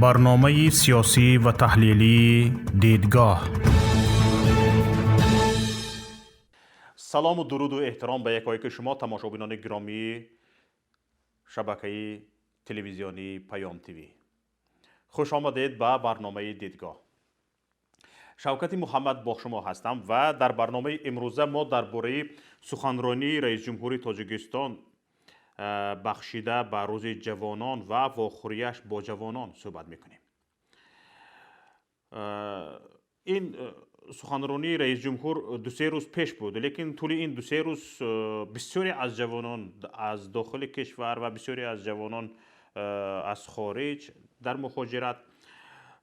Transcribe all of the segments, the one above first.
Барномаи сиёсӣ ва таҳлилии «Дидгоҳ». Салому дуруду эҳтиром ба якояки шумо, тамошобинони гиромии шабакаи телевизионии Паём ТВ. Хуш омадед ба барномаи «Дидгоҳ». Шавкати Муҳаммад бо шумо ҳастам ва дар барномаи имрӯза мо дар бораи суханронии раисҷумҳури Тоҷикистон, бахшида ба Рӯзи ҷавонон, ва вохӯрияш бо ҷавонон суҳбат мекунем. Ин суханронии раисҷумҳур 2-се рӯз пеш буд, лекин тӯли ин 2-се рӯз бисёре аз ҷавонон аз дохили кишвар ва бисёре аз ҷавонон аз хориҷ дар муҳоҷират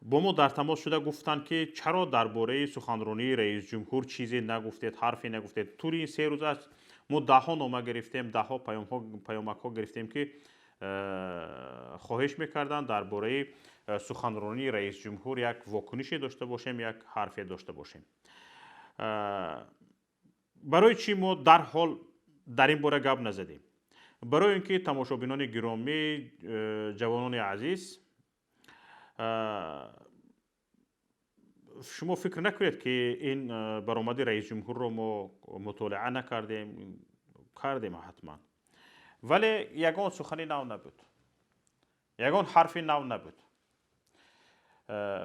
бо мо дар тамос шуда гуфтанд, ки чаро дар бораи суханронии раисҷумҳур чизе нагуфтед, ҳарфе нагуфтед? Тӯли ин 3 рӯз аст, мо даҳҳо нома гирифтем, даҳҳо паёмакҳо гирифтем, ки хоҳиш мекарданд, дар бораи суханронии раисҷумҳур як вокунише дошта бошем, як ҳарфе дошта бошем. Барои чӣ мо дарҳол дар ин бора гап назадем? Барои ин ки, тамошобинони гиромӣ, ҷавонони азиз, шумо фикр накунед, ки ин баромади раисҷумҳурро мо мутолиа накардем. Кардем ҳатман, вале ягон сухани нав набуд, ягон ҳарфи нав набуд.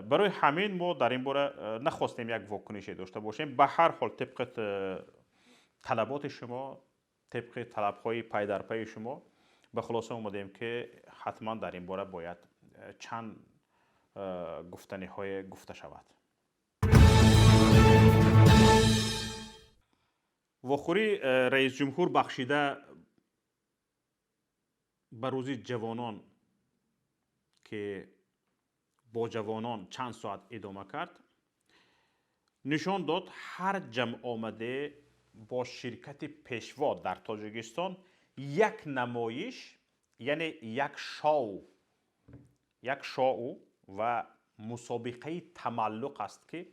Барои ҳамин мо дар ин бора нахостем як вокунише дошта бошем. Ба ҳар ҳол, тибқи талаботи шумо, тибқи талабҳои пайдарпайи шумо, ба хулоса омадем, ки ҳатман дар ин бора бояд чанд гуфтаниҳое гуфта шавад. Вохӯрии раисҷумҳур, бахшида ба Рӯзи ҷавонон, ки бо ҷавонон чанд соат идома кард, нишон дод, ҳар ҷамъомаде бо ширкати Пешво дар Тоҷикистон як намоиш, яъне як шоу ва мусобиқаи тамаллуқ аст, ки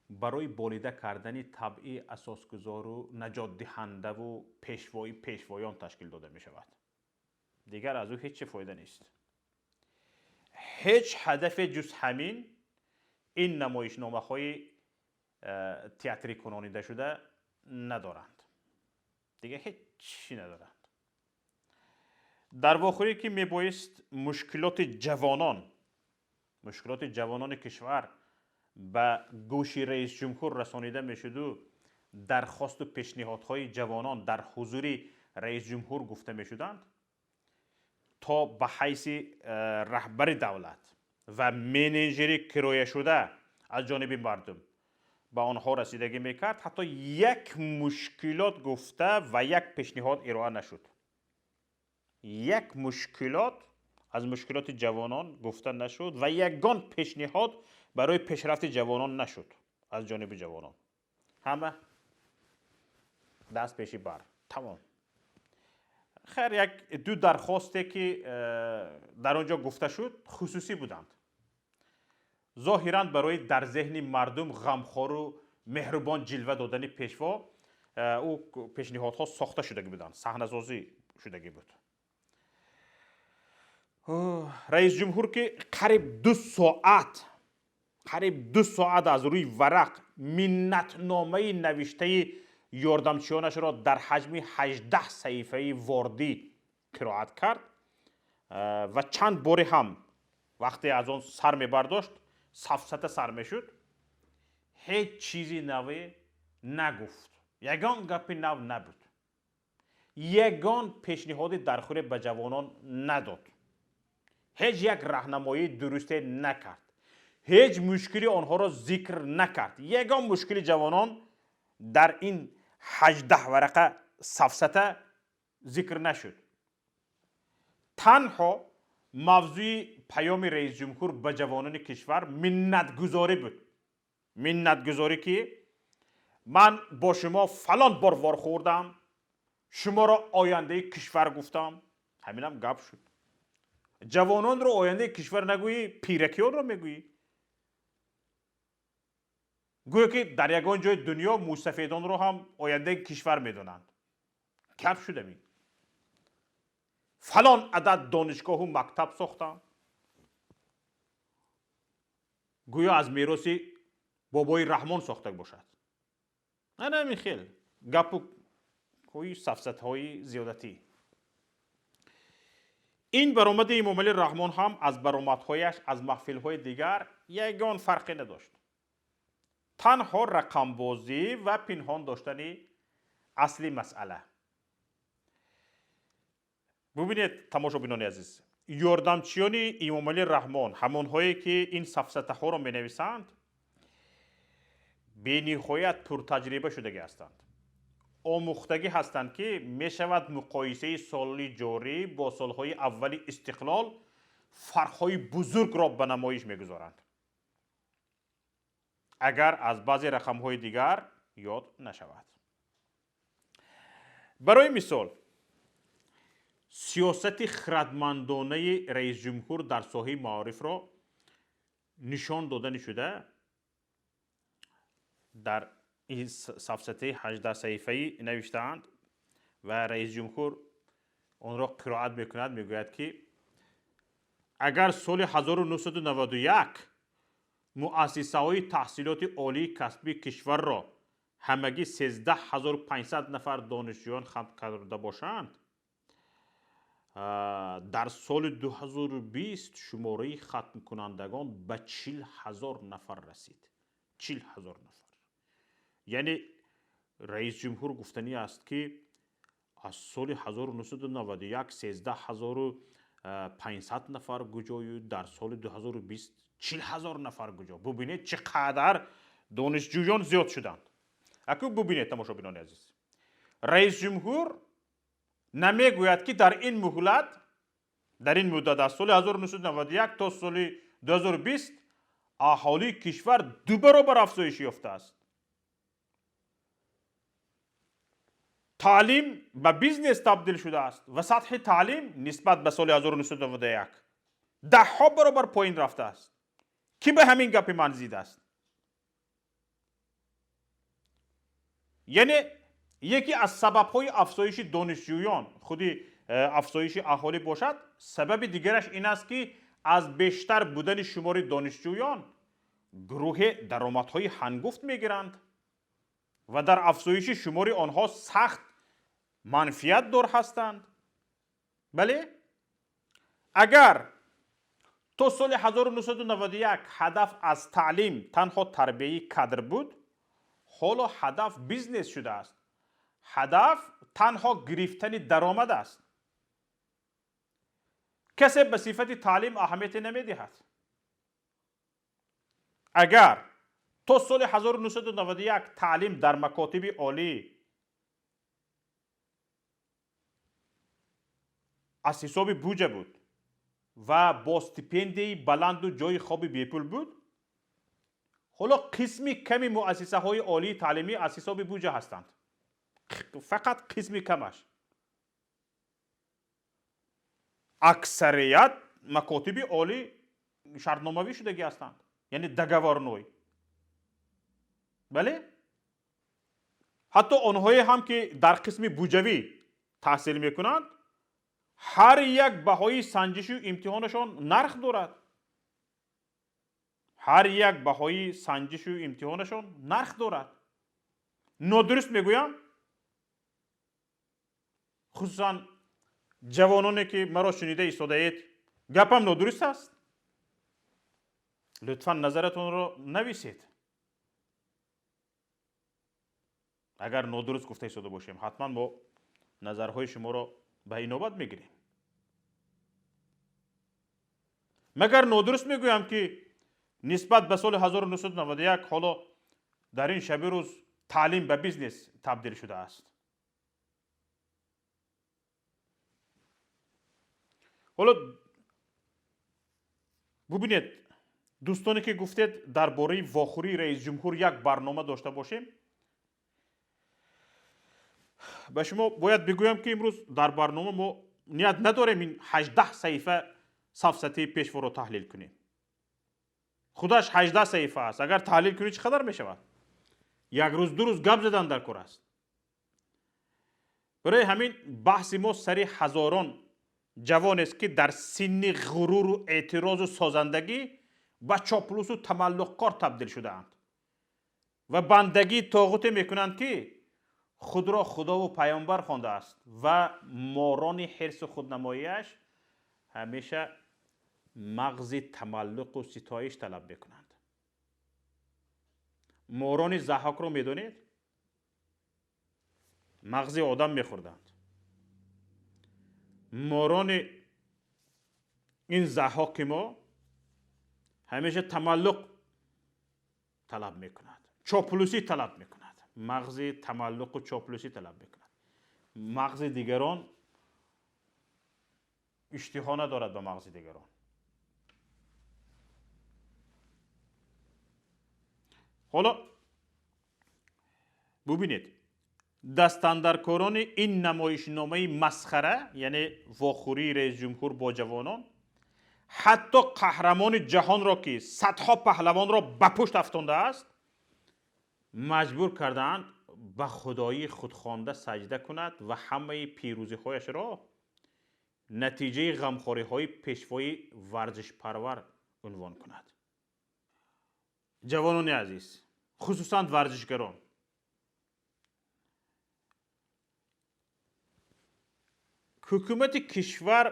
барои болида кардани табъи асосгузору наҷотдиҳандаву пешвои пешвоён ташкил дода мешавад. Дигар аз ӯ ҳеҷ чи фоида нест. Ҳеҷ ҳадафе ҷуз ҳамин ин намоишномаҳои театрӣ кунонидашуда надоранд, дигар ҳеҷ чӣ надоранд. Дар вохӯрӣ, ки мебоист мушкилоти ҷавонони кишвар ба гӯши раисҷумҳур расонида мешуду дархосту пешниҳодҳои ҷавонон дар ҳузури раисҷумҳур гуфта мешуданд, то ба ҳайси раҳбари давлат ва менеҷери кирояшуда аз ҷониби мардум ба онҳо расидагӣ мекард, ҳатто як мушкилот гуфта ва як пешниҳод ироа нашуд. Як мушкилот аз мушкилоти ҷавонон гуфта нашуд ва ягон пешниҳод барои пешрафти ҷавонон нашуд аз ҷониби ҷавонон. Ҳама даст пеши бар, тамом. Хайр, як ду дархосте, ки дар он ҷо гуфта шуд, хусусӣ буданд. Зоҳиран барои дар зеҳни мардум ғамхору меҳрубон ҷилва додани Пешво ӯ пешниҳодҳо сохта шудагӣ буданд, саҳнасозӣ шудагӣ буд. Раисҷумҳур, ки қариб 2 соат аз рӯи варақ миннатномаи навиштаи ёрдамчиёнашро дар ҳаҷми 18 саҳифаи вордӣ қироат кард ва чанд боре ҳам вақте аз он сар мебардошт, сафсата сар мешуд, ҳеҷ чизи наве нагуфт. Ягон гапи нав набуд, ягон пешниҳоди дархӯре ба ҷавонон надод, ҳеҷ як раҳнамоии дурусте накард, ҳеҷ мушкили онҳоро зикр накард. Ягон мушкили ҷавонон дар ин 18 варақа сафсата зикр нашуд. Танҳо мавзӯи паёми раисҷумҳур ба ҷавонони кишвар миннатгузорӣ буд. Миннатгузорӣ, ки ман бо шумо фалон бор вохӯрдам, шуморо ояндаи кишвар гуфтам. Ҳаминам гап шуд. Ҷавононро ояндаи кишвар нагӯӣ, пиракиёнро мегӯӣ? Гӯё ки дар ягон ҷои дунё мӯйсафедонро ҳам ояндаи кишвар медонанд. Гап шудами. Фалон адад донишгоҳу мактаб сохтам. Гӯё аз мероси бобои Раҳмон сохта бошад. Ана ҳамин хел гапу ҳои сафсатҳои зиёдатӣ. Ин баромади Эмомалӣ Раҳмон ҳам аз баромадҳояш аз маҳфилҳои дигар ягон фарқе надошт. Танҳо рақамбозӣ ва пинҳон доштани асли масъала. Бубинед, тамошобинони азиз, ёрдамчиёни Эмомалӣ Раҳмон, ҳамонҳое ки ин сафсатаҳоро менависанд, бениҳоят пуртаҷриба шудагӣ ҳастанд, омӯхтагӣ ҳастанд, ки мешавад муқоисаи соли ҷорӣ бо солҳои аввали истиқлол фарқҳои бузургро ба намоиш мегузоранд, агар аз баъзе рақамҳои дигар ёд нашавад. Барои мисол, сиёсати хирадмандонаи раисҷумҳур дар соҳаи маорифро нишон додани шуда дар ин сафсатаи 18 саҳифаӣ навиштаанд ва раисҷумҳур онро қироат мекунад. Мегӯяд, ки агар соли 1991 муассисаҳои таҳсилоти олии касбии кишварро ҳамагӣ 13 500 нафар донишҷӯён хатм карда бошанд, дар соли 2020 шумораи хатмкунандагон ба 40 000 нафар расид. 40 000 нафар. Яъне раисҷумҳур гуфтанӣ аст, ки аз соли 1991 13 500 нафар куҷою, дар соли 2020 40 000 нафар куҷо. Бубинед, чӣ қадар донишҷӯён зиёд шуданд. Аку бубинед, тамошобинони азиз, раисҷумҳур намегӯяд, ки дар ин муҳлат, дар ин муддат, аз соли 1991 то соли 2020 аҳолии кишвар ду баробар афзоиш ёфтааст. Таълим ба бизнес табдил шудааст ва сатҳи таълим нисбат ба соли 1991 даҳҳо баробар поин рафтааст. Кӣ ба ҳамин гапи ман зид аст? Яъне яке аз сабабҳои афзоиши донишҷӯён худи афзоиши аҳолӣ бошад, сабаби дигараш ин аст, ки аз бештар будани шумори донишҷӯён гурӯҳе даромадҳои ҳангуфт мегиранд ва дар афзоиши шумори онҳо сахт манфиатдор ҳастанд. Бале, агар то соли 1991 ҳадаф аз таълим танҳо тарбияи кадр буд, ҳоло ҳадаф бизнес шудааст. Ҳадаф танҳо гирифтани даромад аст. Касе ба сифати таълим аҳамияте намедиҳад. Агар то соли 1991 таълим дар макотиби олӣ аз ҳисоби буҷа буд ва бо стипендияи баланду ҷойи хоби бепул буд, ҳоло қисми ками муассисаҳои олии таълимӣ аз ҳисоби буҷа ҳастанд, фақат қисми камаш. Аксарият макотиби олӣ шартномавӣ шудагӣ ҳастанд, яъне договорной. Бале, ҳатто онҳое ҳам, ки дар қисми буҷавӣ таҳсил мекунанд, ҳар як баҳои санҷишу имтиҳонашон нарх дорад. Ҳар як баҳои санҷишу имтиҳонашон нарх дорад. Нодуруст мегӯям? Хусусан ҷавононе, ки маро шунида истодаед, гапам нодуруст аст? Лутфан назаратонро нависед. Агар нодуруст гуфта истода бошем, ҳатман мо назарҳои шуморо ба инобат мегирем. Магар нодуруст мегӯям, ки нисбат ба соли 1991 ҳоло дар ин шаби рӯз таълим ба бизнес табдил шудааст? Ҳоло бубинед, дӯстоне, ки гуфтед дар бораи вохӯрии раисҷумҳур як барнома дошта бошем, ба шумо бояд бигӯям, ки имрӯз дар барнома мо ният надорем ин 18 саҳифа сафсатаи пешворо таҳлил кунем. Худаш 18 саҳифа аст. Агар таҳлил кунӣ, чӣ қадар мешавад? Як рӯз, 2 рӯз гап задан дар кор аст. Барои ҳамин баҳси мо сари ҳазорон ҷавонест, ки дар синни ғуруру эътирозу созандагӣ Ба чоплусу тамаллуқкор табдил шудаанд ва бандагии тоғуте мекунанд, ки худро худову паёмбар хондааст ва морони ҳирсу худнамоияш ҳамеша мағзи тамаллуқу ситоиш талаб мекунанд. Морони Заҳҳокро медонед? Мағзи одам мехӯрданд. Морони ин Заҳҳоки мо ҳамеша тамаллуқ талаб мекунад, чоплусӣ талаб мекунад, мағзи тамаллуқу чоплусӣ талаб мекунад. Мағзи дигарон иштиҳо надорад ба мағзи дигарон. Ҳоло бубинед, дастандаркорони ин намоишномаи масхара, яъне вохӯрии раисҷумҳур бо ҷавонон, ҳатто қаҳрамони ҷаҳонро, ки садҳо паҳлавонро ба пушт афтондааст, маҷбур кардаанд ба худоии худхонда саҷда кунад ва ҳамаи пирӯзиҳояшро натиҷаи ғамхориҳои пешвои варзишпарвар унвон кунад. Ҷавонони азиз, хусусан варзишгарон, ҳукумати кишвар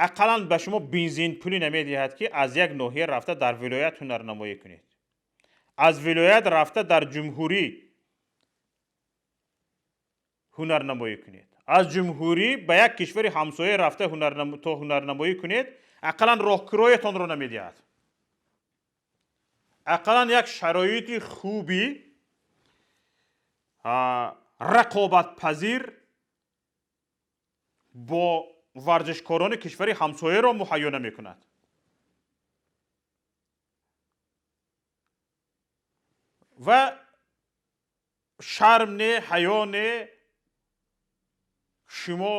ақаллан ба шумо бензинпулӣ намедиҳад, ки аз як ноҳия рафта дар вилоят ҳунарнамоӣ кунед, аз вилоят рафта дар ҷумҳурӣ ҳунарнамоӣ кунед, аз ҷумҳурӣ ба як кишвари ҳамсоя рафта то ҳунарнамоӣ кунед, ақаллан роҳкироятонро намедиҳад. Ақаллан як шароити хуби рақобатпазир бо варзишкорони кишвари ҳамсояро муҳайё намекунад. Ва шарм не, ҳаё не, шумо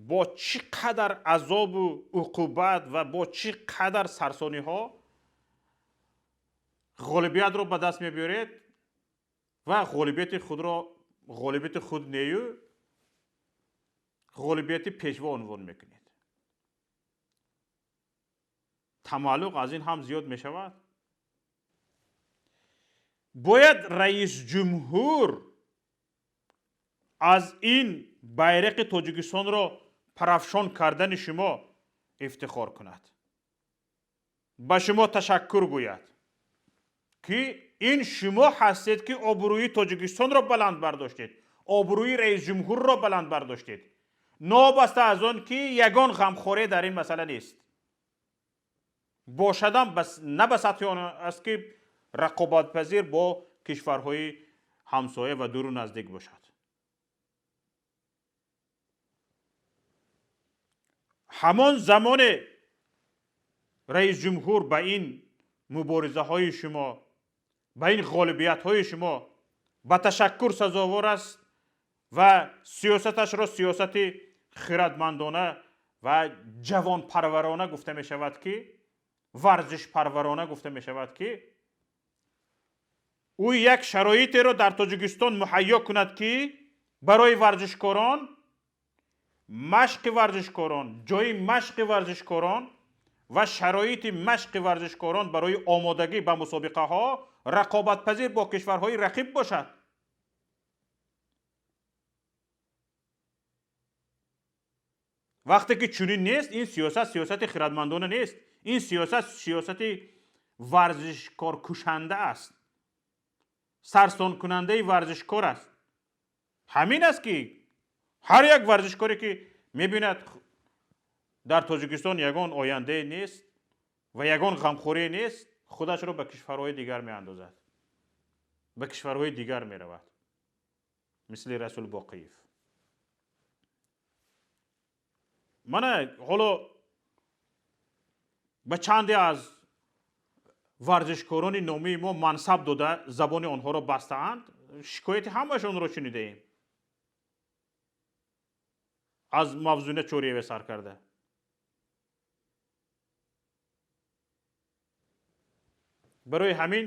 бо чӣ қадар азобу уқубат ва бо чӣ қадар сарсониҳо ғолибиятро ба даст мебиёред ва ғолибияти худро ғолибияти худ нею ғолибияти пешво унвон мекунед. Тамаллуқ аз ин ҳам зиёд мешавад. Бояд раисҷумҳур аз ин байрақи Тоҷикистонро парафшон кардани шумо ифтихор кунад, ба шумо ташаккур гӯяд, ки ин шумо ҳастед, ки обрӯи Тоҷикистонро баланд бардоштед, обрӯи раисҷумҳурро баланд бардоштед, новобаста аз он ки ягон ғамхорӣ дар ин масъала нест. Бошадам на ба сатҳи он аст, ки рақобатпазир бо кишварҳои ҳамсоя ва дуру наздик бошад. Ҳамон замоне раисҷумҳур ба ин муборизаҳои шумо, ба ин ғолибиятҳои шумо ба ташаккур сазовор аст ва сиёсаташро сиёсати хирадмандона ва ҷавонпарварона гуфта мешавад, ки варзишпарварона гуфта мешавад, ки ӯ як шароитеро дар Тоҷикистон муҳайё кунад, ки барои варзишкорон машқи варзишкорон, ҷои машқи варзишкорон ва шароити машқи варзишкорон барои омодагӣ ба мусобиқаҳо рақобатпазир бо кишварҳои рақиб бошад. Вақте ки чунин нест, ин сиёсат сиёсати хирадмандона нест, ин сиёсат сиёсати варзишкоркушанда аст, сарсонкунандаи варзишкор аст. Ҳамин аст, ки ҳар як варзишкоре, ки мебинад дар Тоҷикистон ягон ояндае нест ва ягон ғамхорие нест, худашро ба кишварҳои дигар меандозад, ба кишварҳои дигар меравад, мисли Расул Боқиев. Мана ҳоло ба чанде аз варзишкорони номии мо мансаб дода, забони онҳоро бастаанд, шикояти ҳамашонро шунидаем, аз Мавзуна Чориева сар карда. Барои ҳамин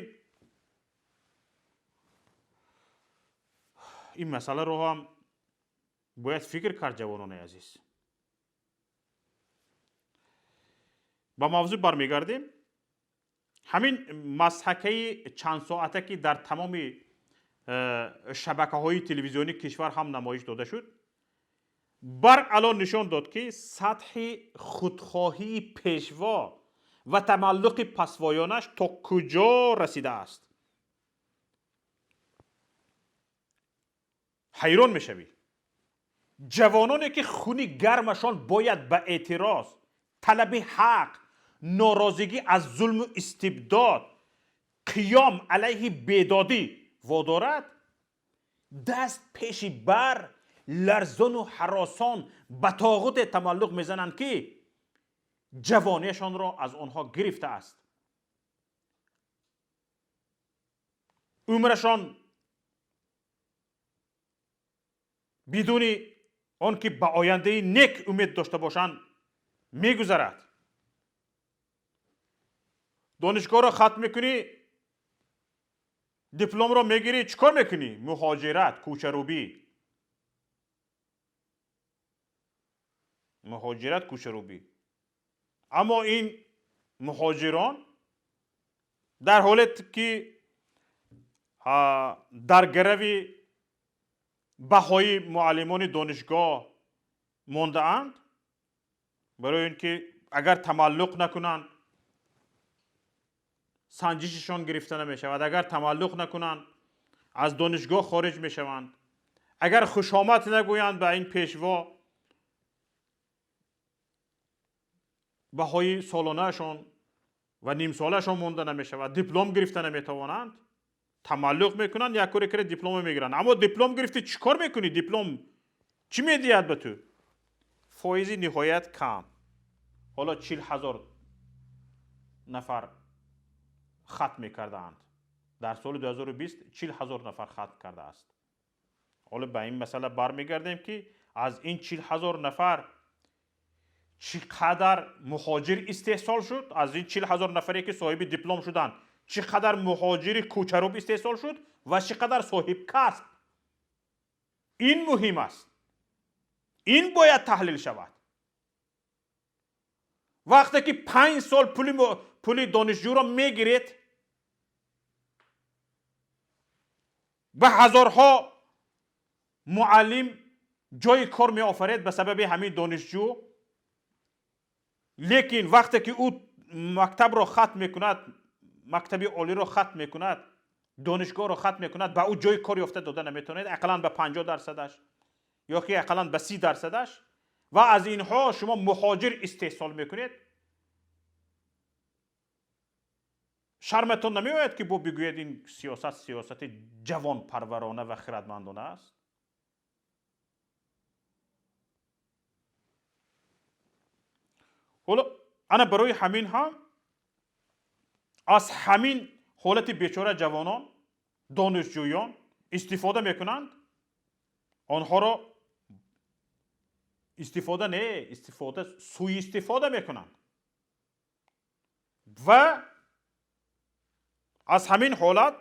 ин масъаларо ҳам бояд фикр кард, ҷавонони азиз. Ба мавзӯъ бармегардем. Ҳамин мазҳакаи чандсоата, ки дар тамоми шабакаҳои телевизионии кишвар ҳам намоиш дода шуд, баръало нишон дод, ки сатҳи худхоҳии пешво ва тамаллуқи пасвоёнаш то куҷо расидааст. Ҳайрон мешавӣ. Ҷавононе, ки хуни гармашон бояд ба эътироз, талаби ҳақ, норозигӣ аз зулму истибдод, қиём алайҳи бедодӣ водорад, даст пеши бар, ларзону ҳаросон ба тоғуте тамаллуқ мезананд, ки ҷавониашонро аз онҳо гирифтааст, умрашон бидуни он ки ба ояндаи нек умед дошта бошанд мегузарад. Донишгоҳро хатм мекунӣ, дипломро мегирӣ, чӣ кор мекунӣ? Муҳоҷират, кӯчарубӣ. Муҳоҷират, кӯчарубӣ. Аммо ин муҳоҷирон дар ҳолате ки дар гарави баҳои муаллимони донишгоҳ мондаанд, барои ин ки агар тамаллуқ накунанд санҷишашон гирифта намешавад, агар тамаллуқ накунанд аз донишгоҳ хориҷ мешаванд, агар хушомад нагӯянд ба ин пешво баҳои солонаашон ва нимсолаашон монда намешавад, диплом гирифта наметавонанд, тамаллуқ мекунанд, як коре карда дипломо мегиранд. Аммо диплом гирифтӣ, чӣ кор мекунӣ? Диплом чӣ медиҳад ба ту? Фоизи ниҳоят кам. Ҳоло 40 000 нафар хатм мекардаанд. Дар соли 2020 40 000 нафар хатм кардааст. Ҳоло ба ин масъала бармегардем, ки аз ин 40 000 нафар чӣ қадар муҳоҷир истеҳсол шуд, аз ин 40 000 нафаре, ки соҳиби диплом шуданд, чӣ қадар муҳоҷири кӯчаруб истеҳсол шуд ва чӣ қадар соҳиб касб. Ин муҳим аст, ин бояд таҳлил шавад. Вақте ки 5 сол пули донишҷӯро мегиред, ба ҳазорҳо муаллим ҷои кор меофаред ба сабаби ҳамин донишҷӯ, лекин вақте ки ӯ мактабро хатм мекунад, мактаби олиро хатм мекунад, донишгоҳро хатм мекунад, ба ӯ ҷои кор ёфта дода наметавонед, ақаллан ба 50%-аш ё ки ақаллан ба 30%-аш, ва аз инҳо шумо муҳоҷир истеҳсол мекунед. Шарматон намеояд, ки бо бигӯед ин сиёсат сиёсати ҷавонпарварона ва хирадмандона аст? Ҳоло ана барои ҳамин ҳам аз ҳамин ҳолати бечора ҷавонон, донишҷӯён истифода мекунанд. Онҳоро истифода не, истифода, сӯистифода мекунанд ва аз ҳамин ҳолат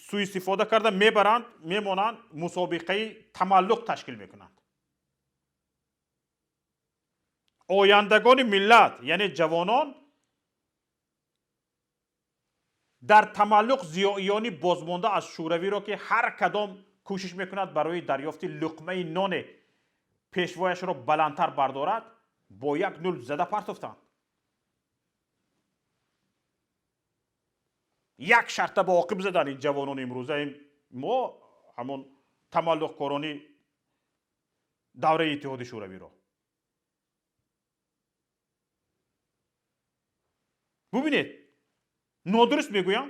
сӯистифода карда мебаранд, мемонанд, мусобиқаи тамаллуқ ташкил мекунанд. Ояндагони миллат, яъне ҷавонон, дар тамаллуқ зиёиёни бозмонда аз шӯравиро, ки ҳар кадом кӯшиш мекунад барои дарёфти луқмаи ноне пешвояшро баландтар бардорад, бо як нул зада партофтанд. Як шарта ба оқиб задан ин ҷавонони имрӯза мо, ҳамон тамаллуқкорони давраи Иттиҳоди Шӯравиро. Бубинед, нодуруст мегӯям?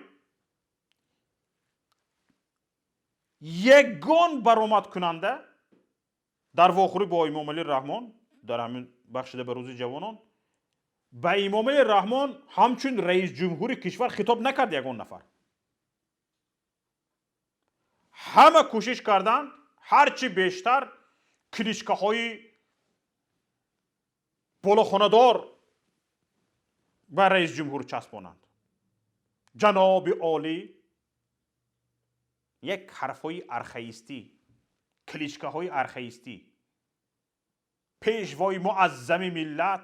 Ягон баромадкунанда дар вохӯрӣ бо Имомалӣ Раҳмон дар ҳамин бахшида ба рӯзи ҷавонон ба Имомалӣ Раҳмон ҳамчун раисҷумҳури кишвар хитоб накард ягон нафар. Ҳама кӯшиш карданд ҳарчи бештар кличкаҳои болохонадор ба раисҷумҳур часпонанд. Ҷаноби олӣ, як ҳарфҳои архаистӣ, кличкаҳои архаистӣ, пешвои муаззами миллат.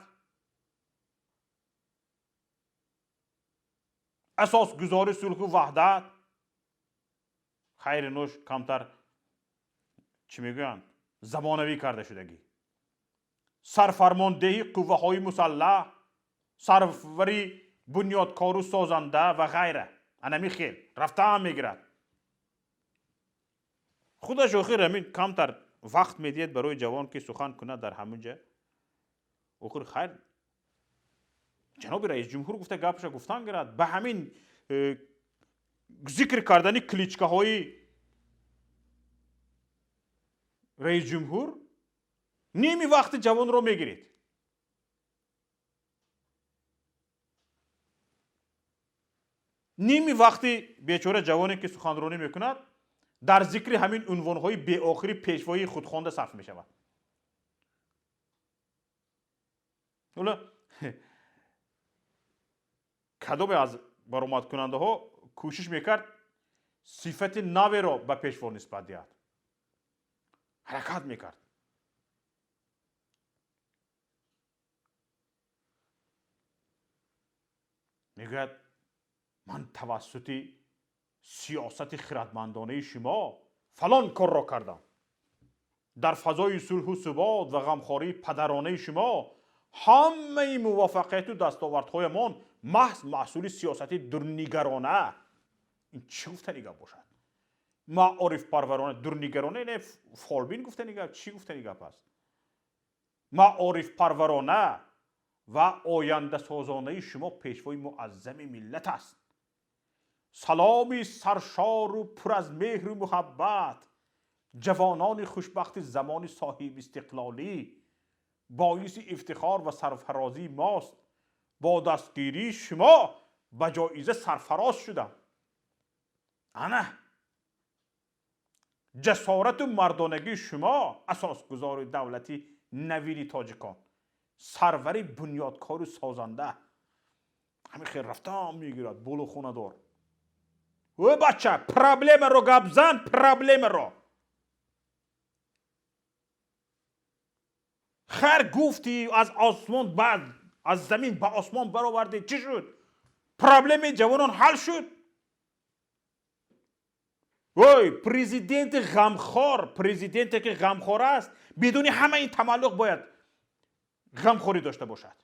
Асосгузори сулҳу ваҳдат. Хайри нӯш камтар чӣ мегӯянд, замонавӣ карда шудагӣ. Сарфармондеҳи қувваҳои мусаллаҳ, сарвари бунёдкору созанда ва ғайра. Анами хел рафтаам мегирад. Худаш охир ҳамин камтар вақт медиҳад барои ҷавон, ки сухан кунад дар ҳамун ҷа. Охир хайр, ҷаноби раисҷумҳур гуфта гапаша гуфтан гирад. Ба ҳамин зикр кардани кличкаҳои раисҷумҳур ними вақти ҷавонро мегиред. Ними вақти бечора ҷавоне, ки суханронӣ мекунад, дар зикри ҳамин унвонҳои беохири пешвоии худхонда сарф мешавад. Ҳоло кадоме аз баромадкунандаҳо кӯшиш мекард сифати наверо ба пешво нисбат диҳад, ҳаракат мекард. Мегӯяд, ман тавассути сиёсати хиратмандонаи шумо фалон корро кардам. Дар фазои сулҳу субот ва ғамхории падаронаи шумо ҳамаи муваффақияту дастовардҳоямон маҳз маҳсули сиёсати дурнигарона. Ин чӣ гуфтани гап бошад? Маорифпарварона, дурнигарона не, фолбин гуфтани гап, чӣ гуфтани гап аст? Маорифпарварона ва ояндасозонаи шумо пешвои муаззами миллат аст. Саломи саршору пур аз меҳру муҳаббат, ҷавонони хушбахти замони соҳибистиқлолӣ боиси ифтихор ва сарфарозии мост. Бо дастгирии шумо ба ҷоиза сарфароз шудам. Ана ҷасорату мардонагии шумо асосгузори давлати навини тоҷикон, сарвари бунёдкору созанда. Ҳамин хел рафтам мегирад болохонадор. Ӯ бача, проблемаро гап зан, проблемаро. Хайр гуфтӣ, аз осмон баъд аз замин ба осмон баровардӣ, чӣ шуд? Проблемаи ҷавонон ҳал шуд? Ой, президенти ғамхор, президенте ки ғамхор аст, бидуни ҳама ин тамаллуқ бояд ғамхорӣ дошта бошад.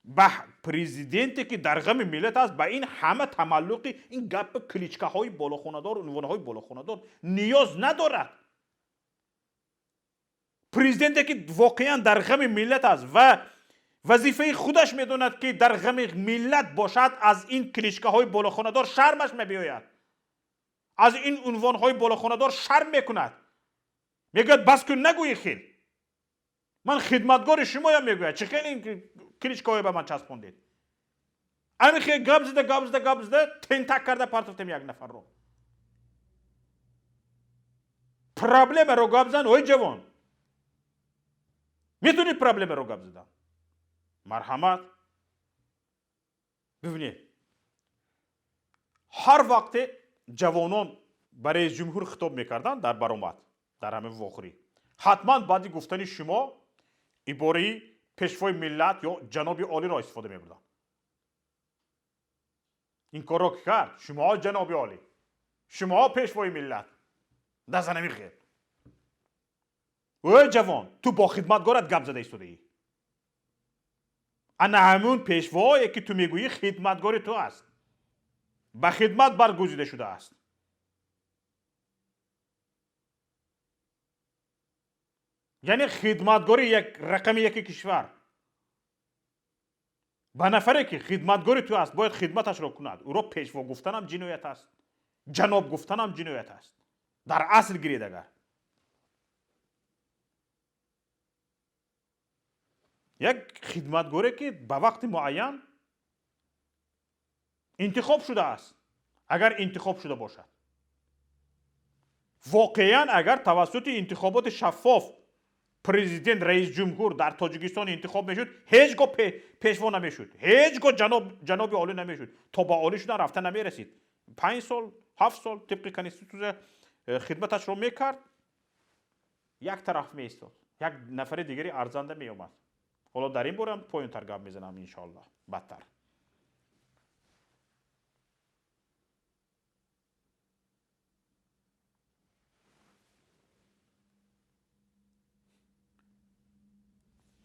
Ба президенте ки дар ғами миллат аст, ба ин ҳама тамаллуқи ин гапи кличкаҳои болохонадор, унвонҳои болохонадор ниёз надорад. Президенте ки воқеан дар ғами миллат аст ва вазифаи худаш медонад, ки дар ғами миллат бошад, аз ин кличкаҳои болохонадор шармаш мебиёяд, аз ин унвонҳои болохонадор шарм мекунад. Мегӯяд, бас кун, нагӯи хел, ман хидматгори шумоям. Мегӯяд, чӣ хел ин кличкаҳое ба ман часпондед? Ами хел гап зада, гап зада, гап зада, тентак карда партофтем як нафарро. Проблемаро гап зан, ой ҷавон. Метавонӣ проблемаро гап задан? Марҳамат. Бибинед, ҳар вақте ҷавонон ба раисҷумҳур хитоб мекарданд дар баромад, дар ҳамин вохӯрӣ, ҳатман баъди гуфтани шумо ибораи пешвои миллат ё ҷаноби олиро истифода мебурданд. Ин корро ки кард? Шумо ҷаноби олӣ, шумо пешвои миллат. Дазанами хел. Ӯ ҷавон, ту бо хидматгорат гап зада истодаӣ. Ана ҳамун пешвое ки ту мегӯӣ хидматгори ту аст, ба хидмат баргузида шудааст. Яъне хидматгори як рақами яки кишвар ба нафаре ки хидматгори ту аст бояд хидматашро кунад. Ӯро пешво гуфтанам ҷиноят аст, ҷаноб гуфтанам ҷиноят аст. Дар асл гиред, агар як хидматгоре ки ба вақти муайян интихоб шудааст, агар интихоб шуда бошад, воқеан агар тавассути интихоботи шаффоф президент, раисҷумҳур дар Тоҷикистон интихоб мешуд, ҳеҷ гоҳ пешво намешуд, ҳеҷ гоҳ ҷаноби олӣ намешуд, то ба олӣ шудан рафта намерасид. 5 сол, 7 сол тибқи конститутсия хидматашро мекард, як тараф меистод, як нафари дигари арзанда меомад. Ҳоло дар ин бора поёнтар гап мезанам, иншоаллоҳ. Бадтар.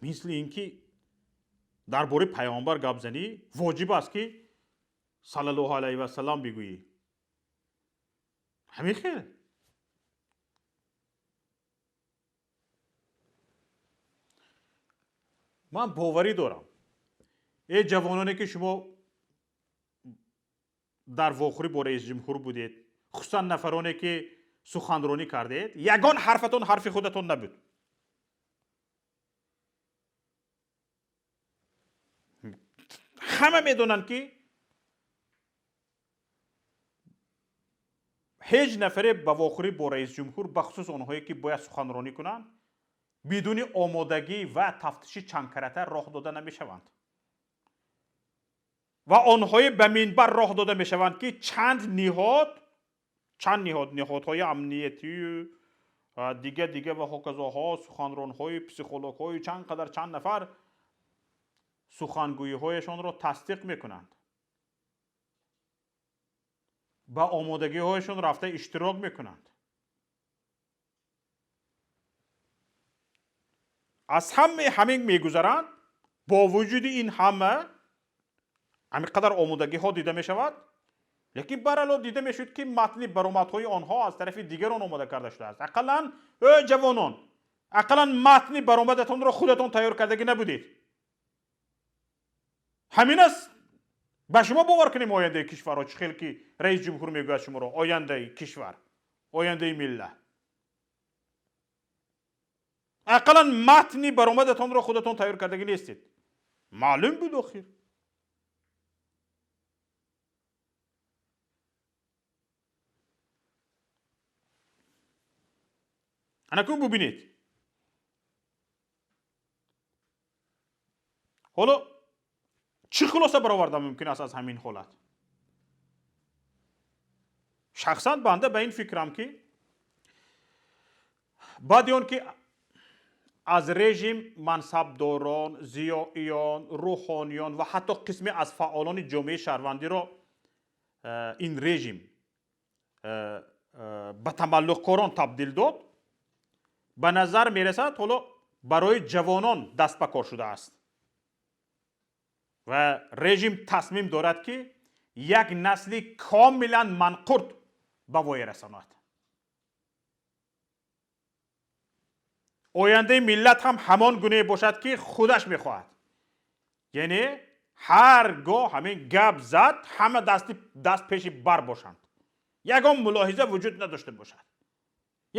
Мисли ин ки дар бораи пайғамбар гап занӣ, воҷиб аст ки саллаллоҳу алайҳи васаллам бигӯӣ. Ҳамин хел. Ман боварӣ дорам, э ҷавононе ки шумо дар вохӯрӣ бо раисҷумҳур будед, хусусан нафароне ки суханронӣ кардед, ягон ҳарфатон ҳарфи худатон набуд. Ҳама медонанд ки ҳеҷ нафаре ба вохӯрӣ бо раисҷумҳур, бахусус онҳое ки бояд суханронӣ кунанд, бидуни омодагӣ ва тафтиши чандкарата роҳ дода намешаванд. Ва онҳое ба минбар роҳ дода мешаванд ки чанд ниҳод, ниҳодҳои амниятию дига дига ва ҳоказоҳо, суханронҳои психологҳои чанд қадар чанд нафар сухангӯиҳояшонро тасдиқ мекунанд, ба омодагиҳояшон рафта иштирок мекунанд. Аз ҳамаи ҳамин мегузаранд, бо вуҷуди ин ҳама ҳамин қадар омодагиҳо дида мешавад, лекин барало дида мешуд ки матни баромадҳои онҳо аз тарафи дигарон омода карда шудааст. Ақаллан эй ҷавонон, ақаллан матни баромадатонро худатон тайёр кардагӣ набудед. Ҳамин аст ба шумо бовар кунем ояндаи кишварро, чӣ хел ки раис ҷумҳур мегӯяд шуморо ояндаи кишвар, ояндаи миллат. Ақаллан матни баромадатонро худатон тайёр кардагӣ нестед. Маълум буд охир. Анакун бубинед. Ҳоло чӣ хулоса баровардан мумкин аст аз ҳамин ҳолат? Шахсан банда ба ин фикрам ки баъди он ки аз режим мансабдорон, зиёиён, рӯҳониён ва ҳатто қисме аз фаъолони ҷомеаи шаҳрвандиро ин режим ба тамаллуқкорон табдил дод, ба назар мерасад ҳоло барои ҷавонон даст ба кор шудааст ва режим тасмим дорад ки як насли комилан манқурт ба воя расонад. Ояндаи миллат ҳам ҳамон гунае бошад ки худаш мехоҳад. Яъне ҳар гоҳ ҳамин гап зад, ҳама даст пеши бар бошанд, ягон мулоҳиза вуҷуд надошта бошад,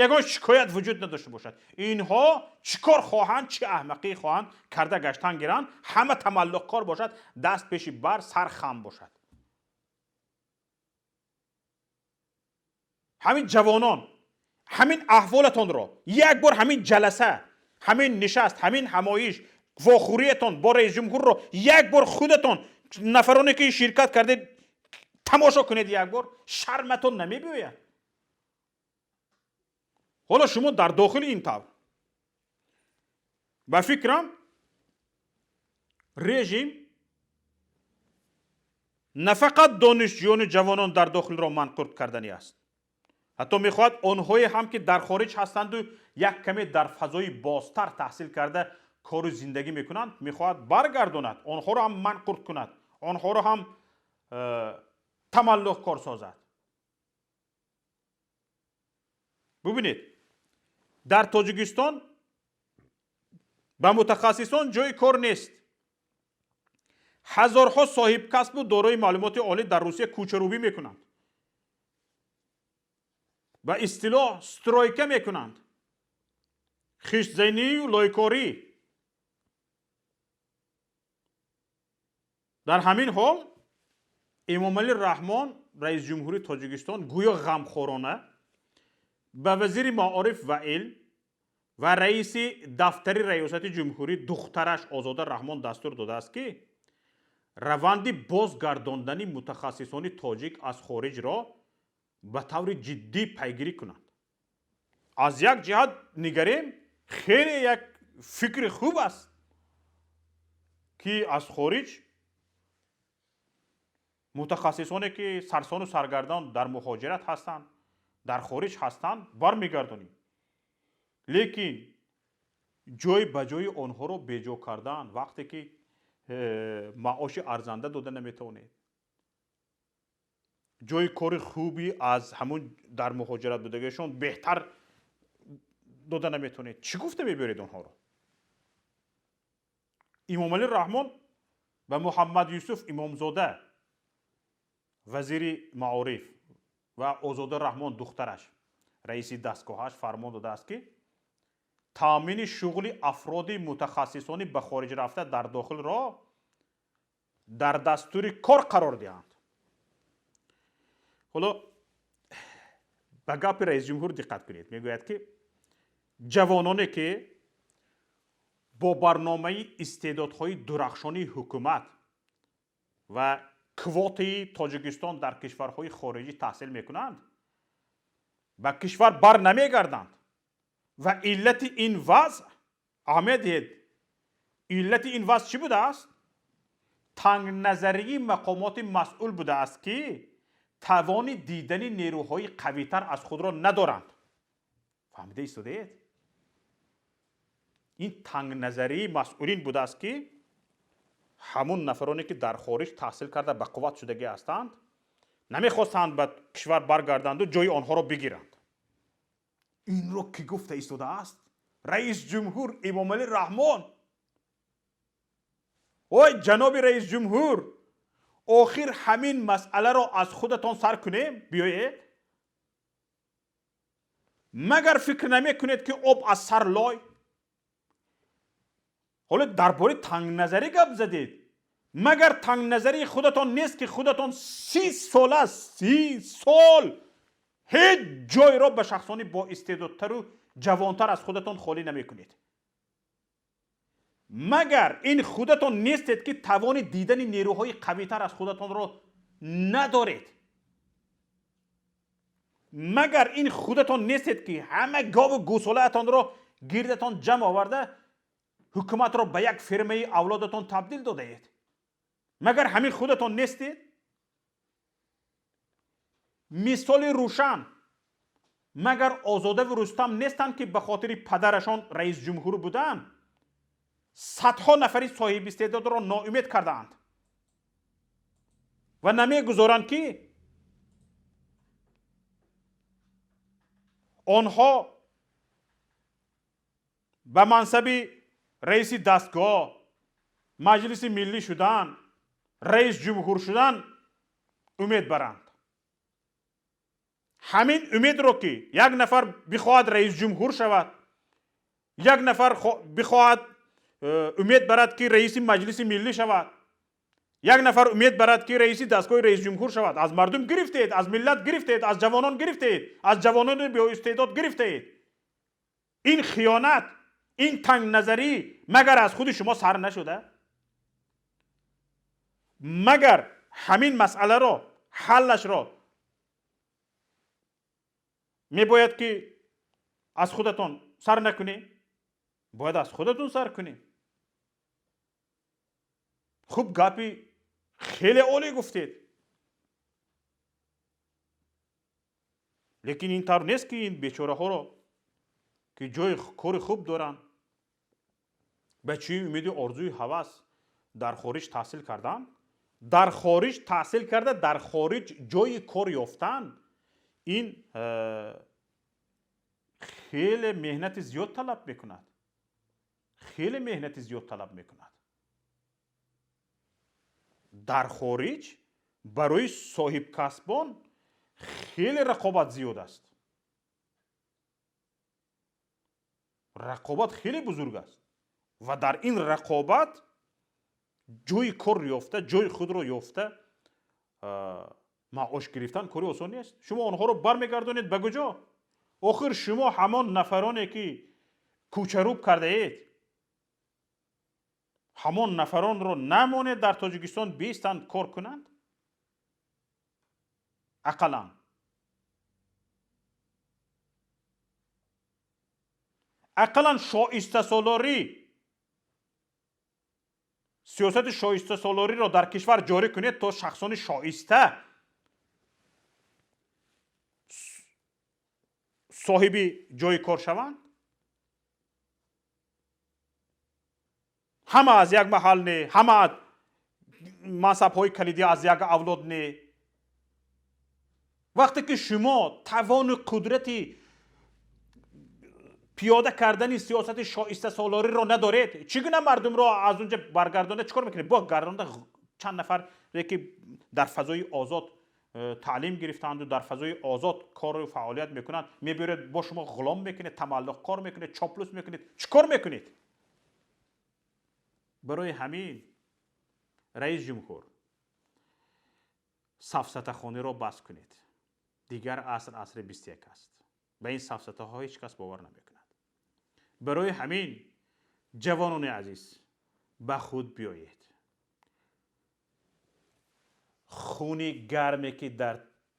ягон шикоят вуҷуд надошта бошад. Инҳо чӣ кор хоҳанд, чӣ аҳмақӣ хоҳанд карда гаштан гиранд, ҳама тамаллуқкор бошад, даст пеши бар, сар хам бошад. Ҳамин ҷавонон ҳамин аҳволатонро як бор ҳамин ҷаласа, ҳамин нишаст, ҳамин ҳамоиш, вохӯриятон бо раисҷумҳурро як бор худатон нафароне ки ширкат кардед тамошо кунед, як бор шарматон намебиёяд. Ҳоло шумо дар дохили ин тавр ба фикрам режим на фақат донишҷӯёну ҷавонон дар дохилро манқурт карданӣ аст, ҳатто мехоҳад онҳое ҳам ки дар хориҷ ҳастанду як каме дар фазои бозтар таҳсил карда кору зиндагӣ мекунанд, мехоҳад баргардонад, онҳоро ҳам манқурт кунад, онҳоро ҳам тамаллуқкор созад. Бубинед, дар Тоҷикистон ба мутахассисон ҷои кор нест. Ҳазорҳо соҳибкасбу дорои маълумоти олӣ дар Русия кӯчарӯбӣ мекунанд, ба истилоҳ стройка мекунанд, хиштзанию лойкорӣ. Дар ҳамин ҳол Эмомалӣ Раҳмон, раисҷумҳури Тоҷикистон, гӯё ғамхорона ба вазири маориф ва илм ва раиси дафтари раёсати ҷумҳурӣ духтараш Озода Раҳмон дастур додааст ки раванди бозгардондани мутахассисони тоҷик аз хориҷро ба таври ҷиддӣ пайгирӣ кунанд. Аз як ҷиҳат нигарем, хеле як фикри хуб аст. Ки аз хориҷ мутахассисоне, ки сарсону саргардон дар муҳоҷират ҳастанд, дар хориҷ ҳастанд, бармегардонӣ, лекин ҷой ба ҷои онҳоро беҷо кардан, вақте ки маоши арзанда дода наметавонед, ҷои кори хуби аз ҳамун дар муҳоҷират будагиашон беҳтар дода наметавонед, чӣ гуфта мебиёред онҳоро? Имомалӣ Раҳмон ба Муҳаммад Юсуф Имомзода, вазири маориф, ва Озода Раҳмон, духтараш, раиси дастгоҳаш, фармон додааст, ки таъмини шуғли афроди мутахассисони ба хориҷ рафта дар дохилро дар дастури кор қарор диҳанд. Ҳоло ба гапи раисҷумҳур диққат кунед. Мегӯяд, ки ҷавононе, ки бо барномаи истеъдодҳои дурахшони ҳукумат ва квотаи Тоҷикистон дар кишварҳои хориҷӣ таҳсил мекунанд, ба кишвар бар намегарданд ва иллати ин вазъ, аҳамият диҳед, иллати ин вазъ чӣ будааст? Тангназарии мақомоти масъул будааст, ки тавони дидани нерӯҳои қавитар аз худро надоранд. Фаҳмида истодаед? Ин тангназарии масъулин будааст, ки ҳамун нафароне, ки дар хориҷ таҳсил карда ба қувват шудагӣ ҳастанд, намехостанд ба кишвар баргарданду ҷои онҳоро бигиранд. Инро кӣ гуфта истодааст? Раисҷумҳур Эмомалӣ Раҳмон. Ой, ҷаноби раисҷумҳур, охир ҳамин масъаларо аз худатон сар кунем. Биёед, магар фикр намекунед, ки об аз сар лой? Ҳоло дар бораи тангназарӣ гап задед. Магар тангназарии худатон нест, ки худатон 30 сола, 30 сол ҳеҷ ҷойро ба шахсони боистеъдодтару ҷавонтар аз худатон холӣ намекунед? Магар ин худатон нестед, ки тавони дидани нерӯҳои қавитар аз худатонро надоред? Магар ин худатон нестед, ки ҳама гову гӯсолаатонро гирдатон ҷамъ оварда, ҳукуматро ба як фирмаи авлодатон табдил додаед? Магар ҳамин худатон нестед? Мисоли рӯшан: магар Озодаву Рустам нестанд, ки ба хотири падарашон раисҷумҳур буданд, садҳо нафари соҳибистеъдодро ноумед кардаанд ва намегузоранд, ки онҳо ба мансаби раиси дастгоҳ, Маҷлиси Миллӣ шудан, раис ҷумҳур шудан умед баранд? Ҳамин умедро, ки як нафар бихоҳад раис ҷумҳур шавад, як нафар бихоҳад умед барад, ки раиси Маҷлиси Миллӣ шавад, як нафар умед барад, ки раиси дастгоҳи раисҷумҳур шавад, аз мардум гирифтед, аз миллат гирифтед, аз ҷавонон гирифтед, аз ҷавонони беистеъдод гирифтед. Ин хиёнат, ин тангназарӣ магар аз худи шумо сар нашуда? Магар ҳамин масъаларо ҳаллашро мебояд, ки аз худатон сар накунед? Бояд аз худатон сар кунед. Хуб, гапи хеле олӣ гуфтед, лекин ин тавр нест, ки ин бечораҳоро, ки ҷои кори хуб доранд, ба чӣ умеду орзуи ҳавас дар хориҷ таҳсил кардан, дар хориҷ таҳсил карда, дар хориҷ ҷои кор ёфтан, ин хеле меҳнати зиёд талаб мекунад, хеле меҳнати зиёд талаб мекунад. Дар хориҷ барои соҳибкасбон хеле рақобат зиёд аст, рақобат хеле бузург аст ва дар ин рақобат ҷои кор ёфта, ҷои худро ёфта, маош гирифтан кори осон нест. Шумо онҳоро бармегардонед ба куҷо? Охир шумо ҳамон нафароне, ки кӯчарӯб кардаед, ҳамон нафаронро намонед дар Тоҷикистон биистанд, кор кунанд ақаллан шоистасолорӣ. Сиёсати шоистасолориро дар кишвар ҷорӣ кунед, то шахсони шоиста соҳиби ҷои кор шаванд. Ҳама аз як маҳал не, ҳама мансабҳои калидӣ аз як авлод не. Вақте ки шумо тавону қудрати пиёда кардани сиёсати шоистасолориро надоред, чӣ гуна мардумро аз он ҷо баргардонда чӣ кор мекунед? Бо гардонда чанд нафаре ки дар фазои озод таълим гирифтанду дар фазои озод кору фаъолият мекунанд, мебиёред, бо шумо ғулом мекунед, тамаллуқ кор мекунед, чоплус мекунед, чӣ кор мекунед? Барои ҳамин раис ҷумҳур, сафсатахониро бас кунед. Дигар аср асри 21 аст. Ба ин сафсатаҳо ҳеҷ кас бовар намекунад. Барои ҳамин ҷавонони азиз, ба худ биёед. Хуни гарме ки дар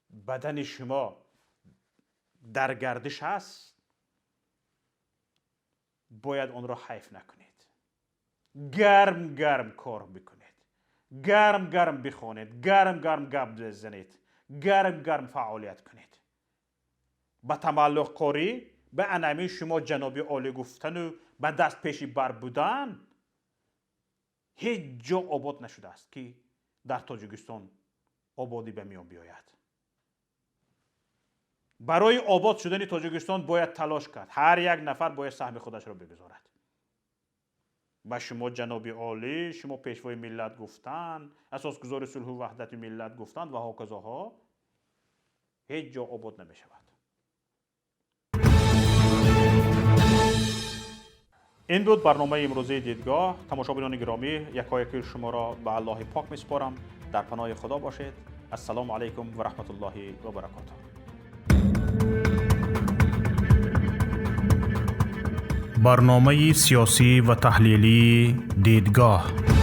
бадани шумо дар гардиш аст, бояд онро ҳайф накунед. Гарм гарм кор бикунед, гарм гарм бихонед, гарм гарм гап бизанед, гарм гарм фаъолият кунед. Ба тамаллуқкорӣ, ба анамин шумо ҷаноби олӣ гуфтану ба даст пеши бар будан ҳеҷ ҷо обод нашудааст, ки дар Тоҷикистон ободӣ ба миён биёяд. Барои обод шудани Тоҷикистон бояд талош кард. Ҳар як нафар бояд саҳми худашро бигузорад. Ба шумо ҷаноби олӣ, шумо пешвои миллат гуфтан, асосгузори сулҳу ваҳдати миллат гуфтан ва ҳоказоҳо ҳеҷ ҷо обод намешавад. Ин буд барномаи имрӯзаи дидгоҳ. Тамошобинони гиромӣ, якояки шуморо ба Аллоҳи пок месупорам. Дар паноҳи Худо бошед. Ассалому алайкум ва раҳматуллоҳи ва баракотуҳ. Барномаи сиёсӣ ва таҳлилии дидгоҳ.